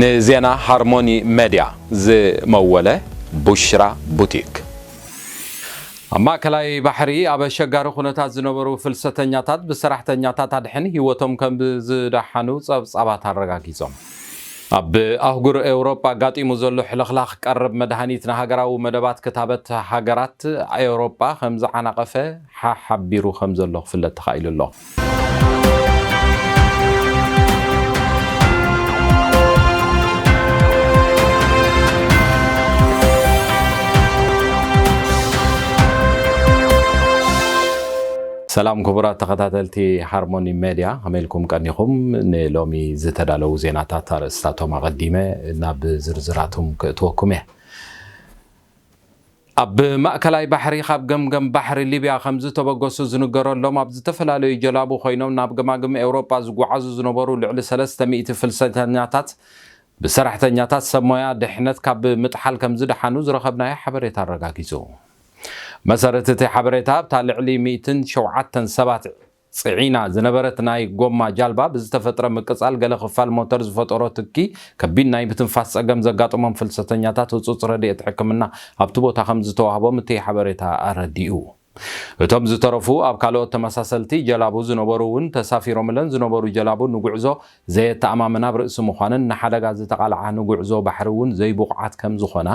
ንዜና ሃርሞኒ መድያ ዝመወለ ቡሽራ ቡቲክ። ኣብ ማእከላይ ባሕሪ ኣብ ኣሸጋሪ ኩነታት ዝነበሩ ፍልሰተኛታት ብሰራሕተኛታት ኣድሕን ህይወቶም ከም ዝደሓኑ ጸብጻባት ኣረጋጊጾም። ኣብ ኣህጉር ኤውሮጳ ኣጋጢሙ ዘሎ ሕልኽላኽ ቀረብ መድሃኒት ንሃገራዊ መደባት ክታበት ሃገራት ኤውሮጳ ከም ዝዓናቐፈ ሓሓቢሩ ከም ዘሎ ክፍለጥ ተኻኢሉ ኣሎ። ሰላም ክቡራት ተኸታተልቲ ሃርሞኒ ሜድያ፣ ከመይ ኢልኩም ቀኒኹም? ንሎሚ ዝተዳለዉ ዜናታት ኣርእስታቶም ኣቐዲመ ናብ ዝርዝራቶም ክእትወኩም እየ። ኣብ ማእከላይ ባሕሪ ካብ ገምገም ባሕሪ ሊብያ ከም ዝተበገሱ ዝንገረሎም ኣብ ዝተፈላለዩ ጀላቡ ኮይኖም ናብ ገማግም ኤውሮጳ ዝጓዓዙ ዝነበሩ ልዕሊ ሰለስተ ሚእቲ ፍልሰተኛታት ብሰራሕተኛታት ሰብ ሞያ ድሕነት ካብ ምጥሓል ከም ዝደሓኑ ዝረኸብናዮ ሓበሬታ ኣረጋጊጹ። መሰረት እቲ ሓበሬታ ኣብታ ልዕሊ ሚእትን ሸውዓተን ሰባት ጽዒና ዝነበረት ናይ ጎማ ጃልባ ብዝተፈጥረ ምቅጻል ገለ ክፋል ሞተር ዝፈጠሮ ትኪ ከቢድ ናይ ምትንፋስ ጸገም ዘጋጠሞም ፍልሰተኛታት ህጹጽ ረድኤት ሕክምና ኣብቲ ቦታ ከም ዝተዋህቦም እቲ ሓበሬታ ኣረዲኡ። እቶም ዝተረፉ ኣብ ካልኦት ተመሳሰልቲ ጀላቡ ዝነበሩ እውን ተሳፊሮምለን ዝነበሩ ጀላቡ ንጉዕዞ ዘየተኣማምና ኣብ ርእሲ ምዃንን ንሓደጋ ዝተቓልዓ ንጉዕዞ ባሕሪ እውን ዘይብቑዓት ከም ዝኾና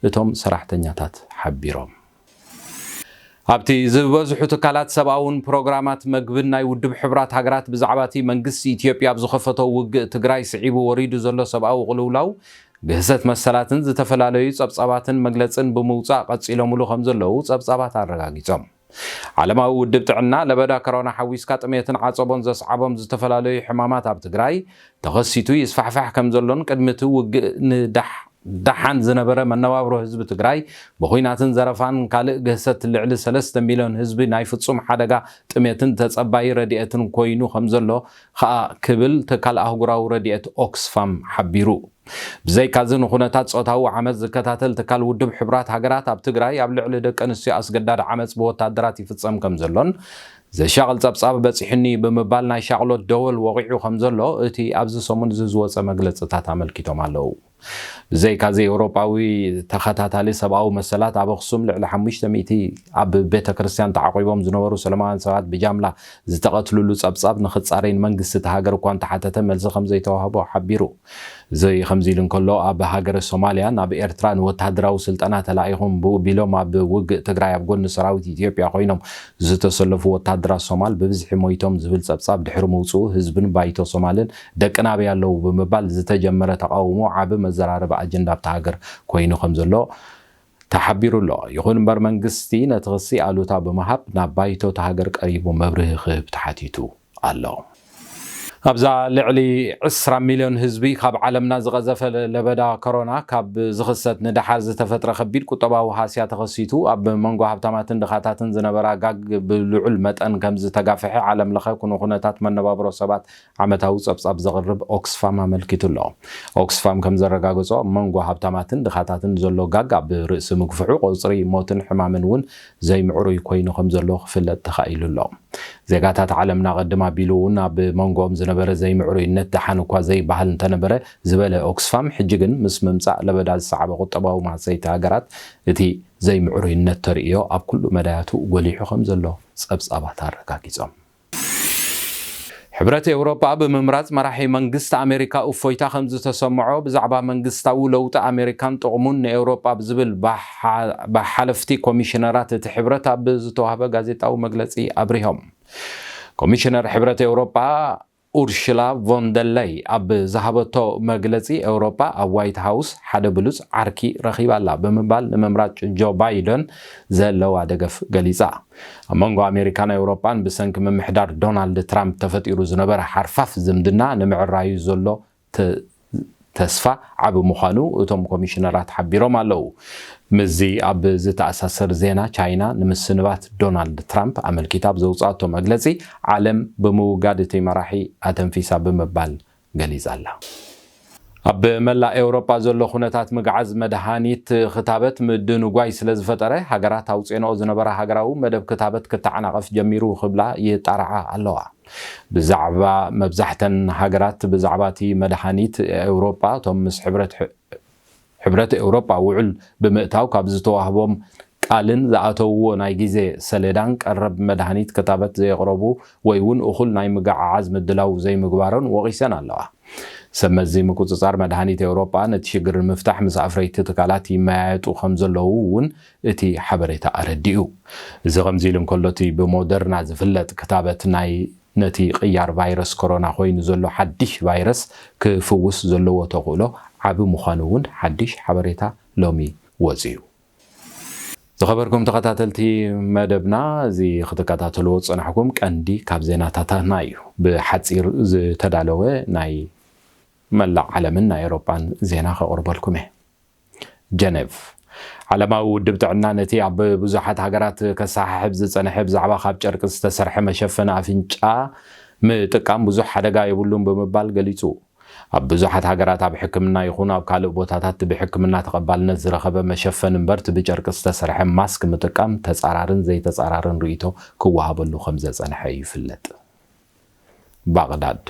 እቶም ሰራሕተኛታት ሓቢሮም። ኣብቲ ዝበዝሑ ትካላት ሰብኣውን ፕሮግራማት መግብን ናይ ውድብ ሕቡራት ሃገራት ብዛዕባ እቲ መንግስቲ ኢትዮጵያ ኣብ ዝኸፈቶ ውግእ ትግራይ ስዒቡ ወሪዱ ዘሎ ሰብኣዊ ቅልውላው፣ ግህሰት መሰላትን ዝተፈላለዩ ጸብጻባትን መግለጽን ብምውጻእ ቀጺሎምሉ ከም ዘለዉ ጸብጻባት ኣረጋጊጾም። ዓለማዊ ውድብ ጥዕና ለበዳ ኮሮና ሓዊስካ ጥሜትን ዓጸቦን ዘስዓቦም ዝተፈላለዩ ሕማማት ኣብ ትግራይ ተኸሲቱ ይስፋሕፋሕ ከም ዘሎን ቅድሚ እቲ ውግእ ንዳሕ ደሓን ዝነበረ መነባብሮ ህዝቢ ትግራይ ብኹናትን ዘረፋን ካልእ ግህሰት ልዕሊ ሰለስተ ሚልዮን ህዝቢ ናይ ፍጹም ሓደጋ ጥሜትን ተጸባዪ ረድኤትን ኮይኑ ከም ዘሎ ኸኣ ክብል ትካል ኣህጉራዊ ረድኤት ኦክስፋም ሓቢሩ። ብዘይካዚ ንኹነታት ጾታዊ ዓመጽ ዝከታተል ትካል ውድብ ሕቡራት ሃገራት ኣብ ትግራይ ኣብ ልዕሊ ደቂ ኣንስትዮ ኣስገዳድ ዓመጽ ብወታደራት ይፍጸም ከም ዘሎን ዘሻቕል ጸብጻብ በጺሑኒ ብምባል ናይ ሻቕሎት ደወል ወቒዑ ከም ዘሎ እቲ ኣብዚ ሰሙን እዚ ዝወጸ መግለጽታት ኣመልኪቶም ኣለዉ። ብዘይካዚ ኤውሮጳዊ ተኸታታሊ ሰብኣዊ መሰላት ኣብ ኣኽሱም ልዕሊ ሓሙሽተ ሚእቲ ኣብ ቤተ ክርስቲያን ተዓቂቦም ዝነበሩ ሰላማውያን ሰባት ብጃምላ ዝተቐትልሉ ጸብጻብ ንኽጻረይ ንመንግስቲ እቲ ሃገር እኳ እንተሓተተ መልሲ ከም ዘይተዋህቦ ሓቢሩ። እዚ ከምዚ ኢሉ እንከሎ ኣብ ሃገረ ሶማልያ ናብ ኤርትራ ንወታደራዊ ስልጠና ተላኢኹም ብኡ ቢሎም ኣብ ውግእ ትግራይ ኣብ ጎኒ ሰራዊት ኢትዮጵያ ኮይኖም ዝተሰለፉ ወታደራት ሶማል ብብዝሒ ሞይቶም ዝብል ጸብጻብ ድሕሪ ምውጽኡ ህዝብን ባይቶ ሶማልን ደቅና ኣበይ ኣለዉ ብምባል ዝተጀመረ ተቓውሞ ዓቢ መዘራረቢ ኣጀንዳ ኣብታ ሃገር ኮይኑ ከም ዘሎ ተሓቢሩ ኣሎ። ይኹን እምበር መንግስቲ ነቲ ክሲ ኣሉታ ብምሃብ ናብ ባይቶ እታ ሃገር ቀሪቡ መብርሂ ክህብ ተሓቲቱ ኣሎ። ኣብዛ ልዕሊ ዕስራ ሚልዮን ህዝቢ ካብ ዓለምና ዝቐዘፈ ለበዳ ኮሮና ካብ ዝኽሰት ንደሓር ዝተፈጥረ ከቢድ ቁጠባዊ ሃስያ ተኸሲቱ ኣብ መንጎ ሃብታማትን ድኻታትን ዝነበራ ጋግ ብልዑል መጠን ከም ዝተጋፍሐ ዓለም ለኸ ኩነ ኩነታት መነባብሮ ሰባት ዓመታዊ ጸብጻብ ዘቕርብ ኦክስፋም ኣመልኪቱ ኣሎ። ኦክስፋም ከም ዘረጋገጾ ኣብ መንጎ ሃብታማትን ድኻታትን ዘሎ ጋግ ኣብ ርእሲ ምግፍሑ ቁጽሪ ሞትን ሕማምን እውን ዘይምዕሩይ ኮይኑ ከም ዘሎ ክፍለጥ ተኻኢሉ ኣሎ። ዜጋታት ዓለምና ቅድም ኣቢሉ እውን ኣብ መንጎኦም ዝነበረ ዘይምዕሩይነት ደሓን እኳ ዘይበሃል እንተነበረ ዝበለ ኦክስፋም፣ ሕጂ ግን ምስ ምምጻእ ለበዳ ዝሰዓበ ቁጠባዊ ማህሰይቲ ሃገራት እቲ ዘይምዕሩይነት ተርእዮ ኣብ ኩሉ መዳያቱ ጎሊሑ ከም ዘሎ ጸብጻባት ኣረጋጊጾም። ሕብረት ኤውሮጳ ብምምራጽ መራሒ መንግስቲ ኣሜሪካ እፎይታ ከም ዝተሰምዖ ብዛዕባ መንግስታዊ ለውጢ ኣሜሪካን ጥቕሙን ንኤውሮጳ ብዝብል ብሓ-፣ ብሓለፍቲ ኮሚሽነራት እቲ ሕብረት ኣብ ዝተዋህበ ጋዜጣዊ መግለጺ ኣብሪሆም። ኮሚሽነር ሕብረት ኤውሮጳ ኡርሽላ ቮንደለይ ኣብ ዝሃበቶ መግለጺ፣ ኤውሮጳ ኣብ ዋይት ሃውስ ሓደ ብሉጽ ዓርኪ ረኺባ ኣላ ብምባል ንምምራጽ ጆ ባይደን ዘለዋ ደገፍ ገሊጻ። ኣብ መንጎ ኣሜሪካን ኤውሮጳን ብሰንኪ ምምሕዳር ዶናልድ ትራምፕ ተፈጢሩ ዝነበረ ሓርፋፍ ዝምድና ንምዕራዩ ዘሎ ተ-፣ ተስፋ ዓቢ ምዃኑ እቶም ኮሚሽነራት ሓቢሮም ኣለዉ። ምስዚ ኣብ ዝተኣሳሰር ዜና፣ ቻይና ንምስንባት ዶናልድ ትራምፕ ኣመልኪታ ኣብ ዘውጽኣቶ መግለጺ፣ ዓለም ብምውጋድ እቲ መራሒ ኣተንፊሳ ብምባል ገሊጻ ኣላ። ኣብ መላእ ኤውሮጳ ዘሎ ኩነታት ምግዓዝ መድሃኒት ክታበት ምድንጓይ ስለ ዝፈጠረ፣ ሃገራት ኣውፅኤንኦ ዝነበራ ሃገራዊ መደብ ክታበት ክተዓናቐፍ ጀሚሩ ክብላ ይጣርዓ ኣለዋ። ብዛዕባ መብዛሕተን ሃገራት ብዛዕባ እቲ መድሃኒት ኤውሮጳ፣ እቶም ምስ ሕብረት ሕብረት ኤውሮጳ ውዕል ብምእታው ካብ ዝተዋህቦም ቃልን ዝኣተውዎ ናይ ግዜ ሰሌዳን ቀረብ መድሃኒት ክታበት ዘየቕረቡ ወይ እውን እኹል ናይ ምግዓዓዝ ምድላው ዘይምግባሮን ወቒሰን ኣለዋ። ሰብ መዚ ምቁጽጻር መድሃኒት ኤውሮጳ ነቲ ሽግር ንምፍታሕ ምስ ኣፍረይቲ ትካላት ይመያየጡ ከም ዘለዉ እውን እቲ ሓበሬታ ኣረዲኡ። እዚ ከምዚ ኢሉ እንከሎ እቲ ብሞደርና ዝፍለጥ ክታበት ናይ ነቲ ቅያር ቫይረስ ኮሮና ኮይኑ ዘሎ ሓድሽ ቫይረስ ክፍውስ ዘለዎ ተኽእሎ ዓቢ ምዃኑ እውን ሓድሽ ሓበሬታ ሎሚ ወጺኡ። ዝኸበርኩም ተኸታተልቲ መደብና፣ እዚ ክትከታተልዎ ዝጸናሕኩም ቀንዲ ካብ ዜናታትና እዩ። ብሓጺር ዝተዳለወ ናይ መላእ ዓለምን ናይ ኤውሮጳን ዜና ከቕርበልኩም እየ። ጀኔቭ። ዓለማዊ ውድብ ጥዕና ነቲ ኣብ ብዙሓት ሃገራት ከሰሓሕብ ዝጸንሐ ብዛዕባ ካብ ጨርቂ ዝተሰርሐ መሸፈኒ ኣፍንጫ ምጥቃም ብዙሕ ሓደጋ የብሉን ብምባል ገሊጹ። ኣብ ብዙሓት ሃገራት ኣብ ሕክምና ይኹን ኣብ ካልእ ቦታታት ብሕክምና ተቐባልነት ዝረኸበ መሸፈኒ እምበር እቲ ብጨርቂ ዝተሰርሐ ማስክ ምጥቃም ተጻራርን ዘይተጻራርን ርእይቶ ክወሃበሉ ከም ዘጸንሐ ይፍለጥ። ባቕዳድ።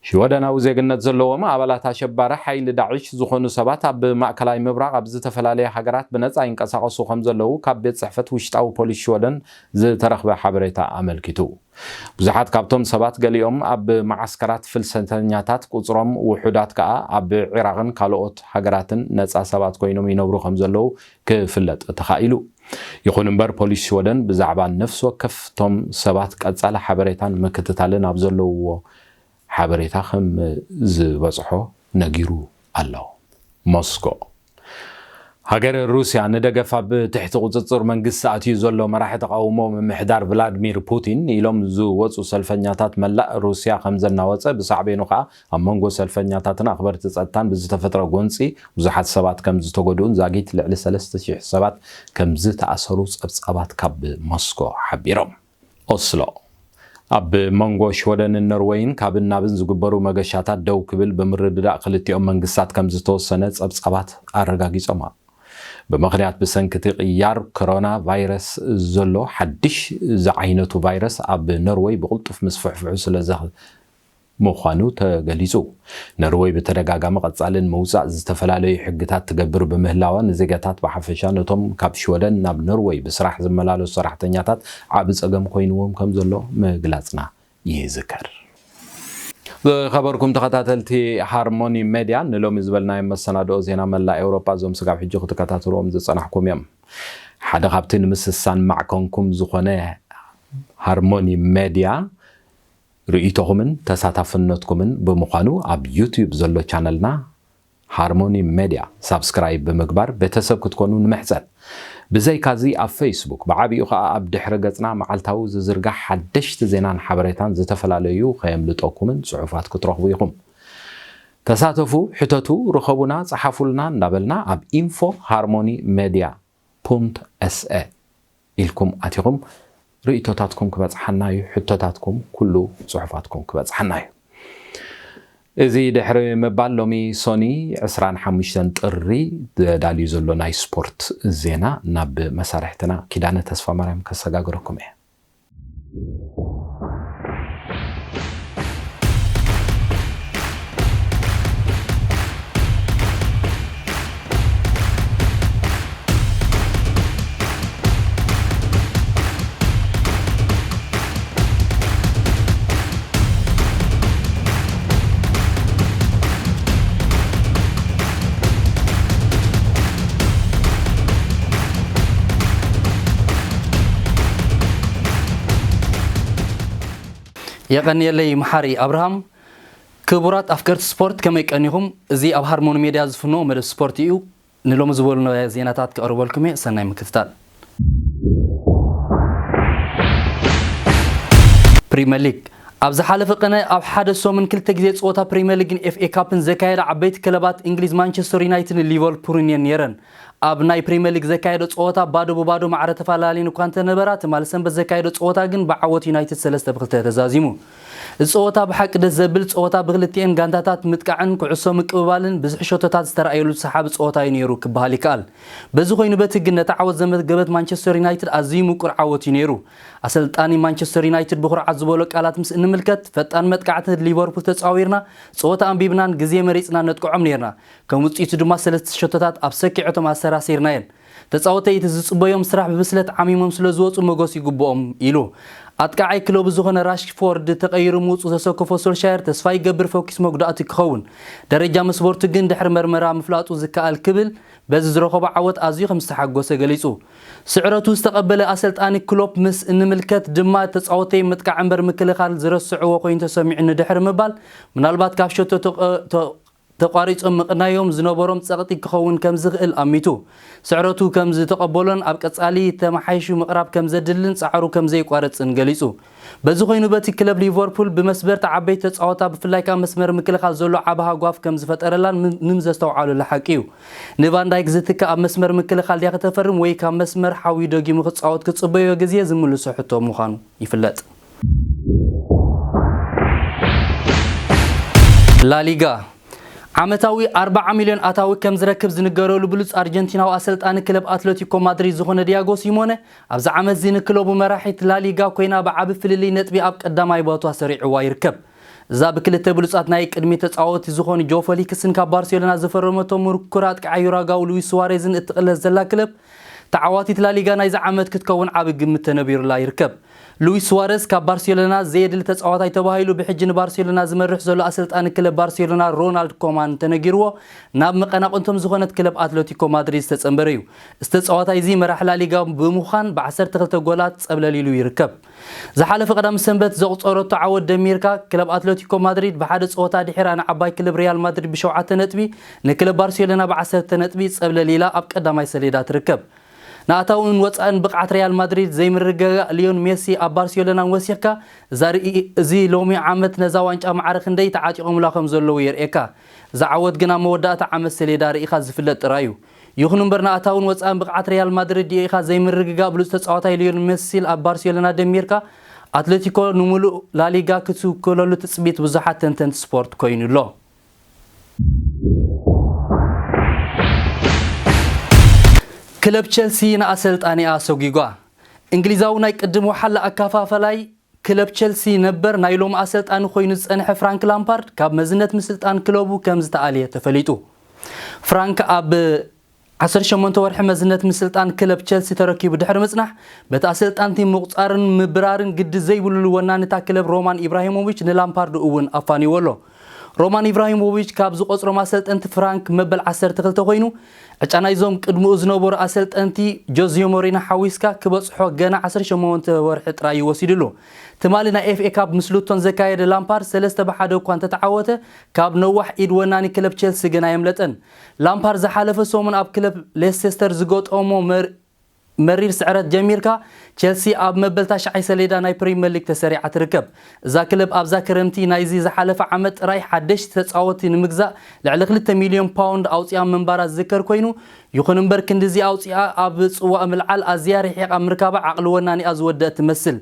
ሽወደናዊ ዜግነት ዘለዎም ኣባላት ኣሸባሪ ሓይሊ ዳዕሽ ዝኾኑ ሰባት ኣብ ማእከላይ ምብራቕ ኣብ ዝተፈላለየ ሃገራት ብነጻ ይንቀሳቐሱ ከም ዘለዉ ካብ ቤት ጽሕፈት ውሽጣዊ ፖሊስ ሽወደን ዝተረኽበ ሓበሬታ ኣመልኪቱ። ብዙሓት ካብቶም ሰባት ገሊኦም ኣብ መዓስከራት ፍልሰተኛታት፣ ቁጽሮም ውሑዳት ከኣ ኣብ ዒራቕን ካልኦት ሃገራትን ነጻ ሰባት ኮይኖም ይነብሩ ከም ዘለዉ ክፍለጥ ተኻኢሉ። ይኹን እምበር ፖሊስ ሽወደን ብዛዕባ ነፍሲ ወከፍቶም ሰባት ቀጻሊ ሓበሬታን ምክትታልን ኣብ ዘለውዎ ሓበሬታ ከም ዝበጽሖ ነጊሩ ኣሎ። ሞስኮ። ሃገር ሩስያ ንደገፍ ኣብ ትሕቲ ቁጽጽር መንግስቲ ኣትዩ ዘሎ መራሒ ተቃውሞ ምምሕዳር ቭላድሚር ፑቲን ኢሎም ዝወጹ ሰልፈኛታት መላእ ሩስያ ከም ዘናወጸ፣ ብሳዕቤኑ ከኣ ኣብ መንጎ ሰልፈኛታትን ኣኽበርቲ ጸጥታን ብዝተፈጥረ ጎንጺ ብዙሓት ሰባት ከም ዝተጎድኡን ዛጊት ልዕሊ ሰለስተ ሽሕ ሰባት ከም ዝተኣሰሩ ጸብጻባት ካብ ሞስኮ ሓቢሮም። ኦስሎ። ኣብ መንጎ ሽወደንን ኖርወይን ካብን ናብን ዝግበሩ መገሻታት ደው ክብል ብምርድዳእ ክልቲኦም መንግስታት ከም ዝተወሰነ ጸብጻባት ኣረጋጊጾም። ብምኽንያት ብሰንኪ እቲ ቅያር ኮሮና ቫይረስ ዘሎ ሓድሽ ዝዓይነቱ ቫይረስ ኣብ ኖርወይ ብቕልጡፍ ምስፍሕፍሑ ስለ ዘ-፣ ምዃኑ ተገሊጹ። ኖርወይ ብተደጋጋሚ ቀጻልን ምውጻእ ዝተፈላለዩ ሕግታት ትገብር ብምህላዋ፣ ንዜጋታት ብሓፈሻ ነቶም ካብ ሽወደን ናብ ኖርወይ ብስራሕ ዝመላለሱ ሰራሕተኛታት ዓቢ ጸገም ኮይንዎም ከም ዘሎ ምግላጽና ይዝከር። ዝኸበርኩም ተኸታተልቲ ሃርሞኒ ሜድያ፣ ንሎሚ ዝበልናዮም መሰናድኦ ዜና መላእ ኤውሮጳ እዞም ስጋብ ሕጂ ክትከታተልዎም ዝጸናሕኩም እዮም። ሓደ ካብቲ ንምስሳን ማዕከንኩም ዝኾነ ሃርሞኒ ሜድያ ርእይቶኹምን ተሳታፍነትኩምን ብምዃኑ፣ ኣብ ዩትዩብ ዘሎ ቻነልና ሃርሞኒ ሜድያ ሳብስክራይብ ብምግባር ቤተሰብ ክትኮኑ ንምሕጸን። ብዘይካዚ ኣብ ፌስቡክ፣ ብዓቢኡ ኸኣ ኣብ ድሕረ ገጽና መዓልታዊ ዝዝርጋሕ ሓደሽቲ ዜናን ሓበሬታን ዝተፈላለዩ ከየምልጠኩምን ጽሑፋት ክትረኽቡ ኢኹም። ተሳተፉ፣ ሕተቱ፣ ርኸቡና፣ ጸሓፉልና እንዳበልና ኣብ ኢንፎ ሃርሞኒ ሜድያ ፑንት ኤስኤ ኢልኩም ኣቲኹም ርእይቶታትኩም ክበጽሓና እዩ። ሕቶታትኩም፣ ኩሉ ጽሑፋትኩም ክበጽሓና እዩ። እዚ ድሕሪ ምባል፣ ሎሚ ሶኒ ዕስራን ሓሙሽተን ጥሪ ተዳልዩ ዘሎ ናይ ስፖርት ዜና ናብ መሳርሕትና ኪዳነ ተስፋ ማርያም ከሰጋግረኩም እየ። የቐንየለይ መሓሪ ኣብርሃም። ክቡራት ኣፍቀርቲ ስፖርት፣ ከመይ ቀኒኹም? እዚ ኣብ ሃርሞኒ ሜድያ ዝፍኖ መደብ ስፖርት እዩ። ንሎሚ ዝበሉና ዜናታት ከቕርበልኩም እየ። ሰናይ ምክትታል። ፕሪመር ሊግ። ኣብ ዝሓለፈ ቅነ ኣብ ሓደ ሰሙን ክልተ ግዜ ጸወታ ፕሪመር ሊግን ኤፍ ኤ ካፕን ዘካየዳ ዓበይቲ ክለባት እንግሊዝ ማንቸስተር ዩናይትድን ሊቨርፑልን እየን ነይረን። ኣብ ናይ ፕሪምየር ሊግ ዘካየዶ ጸወታ ባዶ ብባዶ ማዕረ ተፈላለየን እኳ እንተነበራ፣ ትማሊ ሰንበት ዘካየዶ ጸወታ ግን ብዓወት ዩናይትድ ሰለስተ ብክልተ ተዛዚሙ። እዚ ጸወታ ብሓቂ ደስ ዘብል ጸወታ፣ ብክልቲኤን ጋንታታት ምጥቃዕን ኩዕሶ ምቅብባልን ብዝሒ ሸቶታት ዝተረኣየሉ ሰሓቢ ጸወታ እዩ ነይሩ ክበሃል ይከኣል። በዚ ኮይኑ በቲ ግን ነቲ ዓወት ዘመዝገበት ማንቸስተር ዩናይትድ ኣዝዩ ምቁር ዓወት እዩ ነይሩ። ኣሰልጣኒ ማንቸስተር ዩናይትድ ብኹርዓት ዝበሎ ቃላት ምስ እንምልከት፣ ፈጣን መጥቃዕቲ ሊቨርፑል ተጻዊርና፣ ጸወታ ኣንቢብናን ግዜ መሪጽና ነጥቅዖም ነይርና። ከም ውጽኢቱ ድማ ሰለስተ ሸቶታት ኣብ ሰኪዐቶም ኣሰራሲርናየን። ተጻወተይ እቲ ዝጽበዮም ስራሕ ብብስለት ዓሚሞም ስለ ዝወጹ መጎስ ይግብኦም ኢሉ። ኣጥቃዓይ ክለቡ ዝኾነ ራሽፎርድ ተቐይሩ ምውጹ ዘሰከፎ ሶልሻየር ተስፋ ይገብር ፈኪስ መጉዳእቲ ክኸውን። ደረጃ መስቦርቱ ግን ድሕሪ መርመራ ምፍላጡ ዝከኣል ክብል በዚ ዝረኸቦ ዓወት ኣዝዩ ከም ዝተሓጎሰ ገሊጹ። ስዕረቱ ዝተቐበለ ኣሰልጣኒ ክሎፕ ምስ እንምልከት ድማ ተጻወተይ ምጥቃዕ እምበር ምክልኻል ዝረስዕዎ ኮይኑ ተሰሚዑኒ ድሕሪ ምባል ምናልባት ካብ ሸቶ ተቐ- ተ- ተቋሪጾም ምቕናዮም ዝነበሮም ጸቕጢ ክኸውን ከም ዝኽእል ኣሚቱ። ስዕረቱ ከም ዝተቐበሎን ኣብ ቀጻሊ ተመሓይሹ ምቕራብ ከም ዘድልን ጻዕሩ ከም ዘየቋርጽን ገሊጹ። በዚ ኮይኑ በቲ ክለብ ሊቨርፑል ብመስበርቲ ዓበይቲ ተጻወታ ብፍላይ ከኣ መስመር ምክልኻል ዘሎ ዓቢ ሃጓፍ ከም ዝፈጠረላን ምን- ንም ዘስተውዓሉላ ሓቂ እዩ። ንቫንዳይክ ዝትክእ ኣብ መስመር ምክልኻል ድያ ከተፈርም ወይ ካብ መስመር ሓዊ ደጊሙ ክጻወት ክጽበዮ ግዜ ዝምልሶ ሕቶ ምዃኑ ይፍለጥ። ላሊጋ ዓመታዊ ኣርባዓ ሚልዮን ኣታዊ ከም ዝረክብ ዝንገረሉ ብሉጽ ኣርጀንቲናዊ ኣሰልጣኒ ክለብ ኣትለቲኮ ማድሪድ ዝኾነ ዲያጎ ሲሞነ ኣብዚ ዓመት እዚ ንክለቡ መራሒት ላሊጋ ኮይና ብዓቢ ፍልልይ ነጥቢ ኣብ ቀዳማይ ቦታ ሰሪዕዋ ይርከብ። እዛ ብክልተ ብሉጻት ናይ ቅድሚ ተጻወቲ ዝኾኑ ጆ ፈልክስን ካብ ባርሴሎና ዝፈረመቶ ምርኩር ኣጥቃዓይ ዩራጋዊ ሉዊስ ሱዋሬዝን እትቕለስ ዘላ ክለብ ተዓዋቲት ላሊጋ ናይዚ ዓመት ክትከውን ዓቢ ግምት ተነቢሩላ ይርከብ። ሉዊስ ሱዋረዝ ካብ ባርሴሎና ዘየድሊ ተጻዋታይ ተባሂሉ ብሕጂ ንባርሴሎና ዝመርሕ ዘሎ ኣሰልጣኒ ክለብ ባርሴሎና ሮናልድ ኮማን ተነጊርዎ ናብ መቐናቕንቶም ዝኾነት ክለብ ኣትለቲኮ ማድሪድ ዝተጸንበረ እዩ። እዚ ተጻዋታይ እዚ መራሕ ላሊጋ ብምዃን ብ12 ጎላት ጸብለል ኢሉ ይርከብ። ዝሓለፈ ቀዳም ሰንበት ዘቑጸረቶ ዓወት ደሚርካ ክለብ ኣትለቲኮ ማድሪድ ብሓደ ጸወታ ድሒራ ንዓባይ ክለብ ሪያል ማድሪድ ብሸውዓተ ነጥቢ ንክለብ ባርሴሎና ብ10 ነጥቢ ጸብለል ኢላ ኣብ ቀዳማይ ሰሌዳ ትርከብ። ንኣታውን ወጻእን ብቕዓት ሪያል ማድሪድ ዘይምርግጋእ ሊዮን ሜሲ ኣብ ባርሴሎናን ወሲኽካ፣ እዛ ርኢ- እዚ ሎሚ ዓመት ነዛ ዋንጫ ማዕረ ክንደይ ተዓጢቖምላ ከም ዘለዉ የርእየካ። እዚ ዓወት ግን ኣብ መወዳእታ ዓመት ሰሌዳ ርኢኻ ዝፍለጥ ጥራይ እዩ። ይኹን እምበር ንኣታውን ወጻእን ብቕዓት ሪያል ማድሪድ ርኢኻ ዘይምርግጋእ ብሉጽ ተጻዋታይ ሊዮን ሜሲን ኣብ ባርሴሎና ደሚርካ፣ ኣትለቲኮ ንምሉእ ላሊጋ ክትውክለሉ ትጽቢት ብዙሓት ተንተንቲ ስፖርት ኮይኑ ኣሎ። ክለብ ቸልሲ ንኣሰልጣኒኣ ሰጒጓ። እንግሊዛዊ ናይ ቅድም ወሓላ ኣከፋፈላይ ክለብ ቸልሲ ነበር ናይ ሎም ኣሰልጣኒ ኮይኑ ዝጸንሐ ፍራንክ ላምፓርድ ካብ መዝነት ምስልጣን ክለቡ ከም ዝተኣልየ ተፈሊጡ። ፍራንክ ኣብ ዓሰርተ ሸሞንተ ወርሒ መዝነት ምስልጣን ክለብ ቸልሲ ተረኪቡ ድሕሪ ምጽናሕ፣ በቲ ኣሰልጣንቲ ምቑጻርን ምብራርን ግዲ ዘይብሉ ወናኒ እታ ክለብ ሮማን ኢብራሂሞቪች ንላምፓርድ እውን ኣፋንይዎ ኣሎ። ሮማን ኢብራሂሞቪች ካብ ዝቆጽሮም ኣሰልጠንቲ ፍራንክ መበል ዓሰርተ ክልተ ኮይኑ፣ ዕጫ ናይዞም ቅድምኡ ዝነበሩ ኣሰልጠንቲ ጆዜ ሞሪኖ ሓዊስካ ክበጽሖ ገና ዓሰርተ ሸሞንተ ወርሒ ጥራይ እዩ ወሲድሉ። ትማሊ ናይ ኤፍ ኤ ካፕ ምስ ሉቶን ዘካየደ ላምፓርድ ሰለስተ ብ ሓደ እኳ እንተተዓወተ፣ ካብ ነዋሕ ኢድ ወናኒ ክለብ ቸልሲ ግን ኣየምለጠን። ላምፓርድ ዝሓለፈ ሰሙን ኣብ ክለብ ሌሴስተር ዝገጠሞ መር- መሪር ስዕረት ጀሚርካ፣ ቸልሲ ኣብ መበል ታሽዓይ ሰሌዳ ናይ ፕሪምየር ሊግ ተሰሪዓ ትርከብ። እዛ ክለብ ኣብዛ ክረምቲ ናይዚ ዝሓለፈ ዓመት ጥራይ ሓደሽቲ ተጻወትቲ ንምግዛእ ልዕሊ ክልተ ሚልዮን ፓውንድ ኣውጺኣ ምንባራ ዝዝከር ኮይኑ፣ ይኹን እምበር ክንድዚ ኣውጺኣ ኣብ ጽዋእ ምልዓል ኣዝያ ርሒቓ ምርካባ ዓቕሊ ወናኒኣ ዝወደአ ትመስል።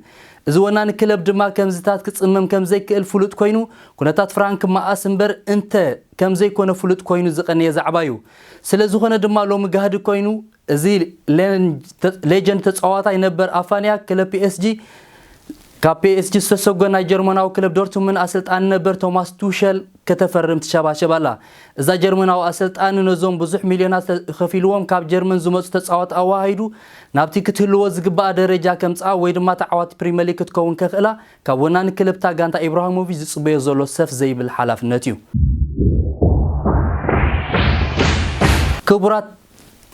እዚ ወናኒ ክለብ ድማ ከምዚታት ክጽመም ከም ዘይክእል ፍሉጥ ኮይኑ፣ ኩነታት ፍራንክ መኣስ እምበር እንተ ከም ዘይኮነ ፍሉጥ ኮይኑ ዝቐነየ ዛዕባ እዩ። ስለ ዝኾነ ድማ ሎሚ ጋህዲ ኮይኑ፣ እዚ ሌን- ሌጀንድ ተጻዋታይ ነበር ኣፋንያ ክለብ ፒ ኤስ ጂ ካብ ፒ ኤስ ጂ ዝተሰጎ ናይ ጀርመናዊ ክለብ ዶርትሙንድ ኣሰልጣኒ ነበር ቶማስ ቱሸል ከተፈርም ትሸባሸብ ኣላ። እዛ ጀርመናዊ ኣሰልጣኒ ነዞም ብዙሕ ሚልዮናት ከፊልዎም ካብ ጀርመን ዝመጹ ተጻወት ኣዋሃሂዱ ናብቲ ክትህልዎ ዝግባኣ ደረጃ ከምጽኣ ወይ ድማ ተዓዋቲ ፕሪምየር ሊግ ክትከውን ከኽእላ ካብ ወናኒ ክለብታ ጋንታ ኢብራሂሞቪች ዝጽበዮ ዘሎ ሰፍ ዘይብል ሓላፍነት እዩ። ክቡራት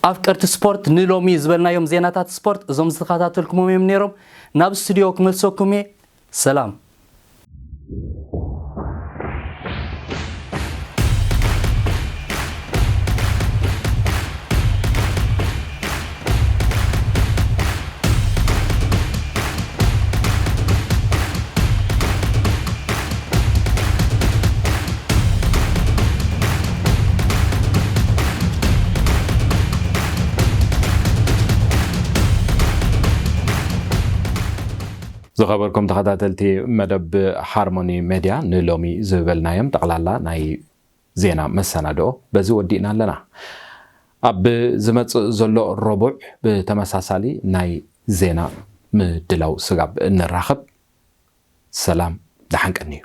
ኣፍቀርቲ ስፖርት ንሎሚ ዝበልናዮም ዜናታት ስፖርት እዞም ዝተኸታተልኩሞም እዮም ነይሮም። ናብ ስቱዲዮ ክመልሰኩም እየ። ሰላም። ዝኸበርኩም ተኸታተልቲ መደብ ሃርሞኒ ሜድያ፣ ንሎሚ ዝበልናዮም ጠቕላላ ናይ ዜና መሰናድኦ በዚ ወዲእና ኣለና። ኣብ ዝመጽእ ዘሎ ረቡዕ ብተመሳሳሊ ናይ ዜና ምድላው ስጋብ እንራኸብ፣ ሰላም ደሓን ቀንዩ።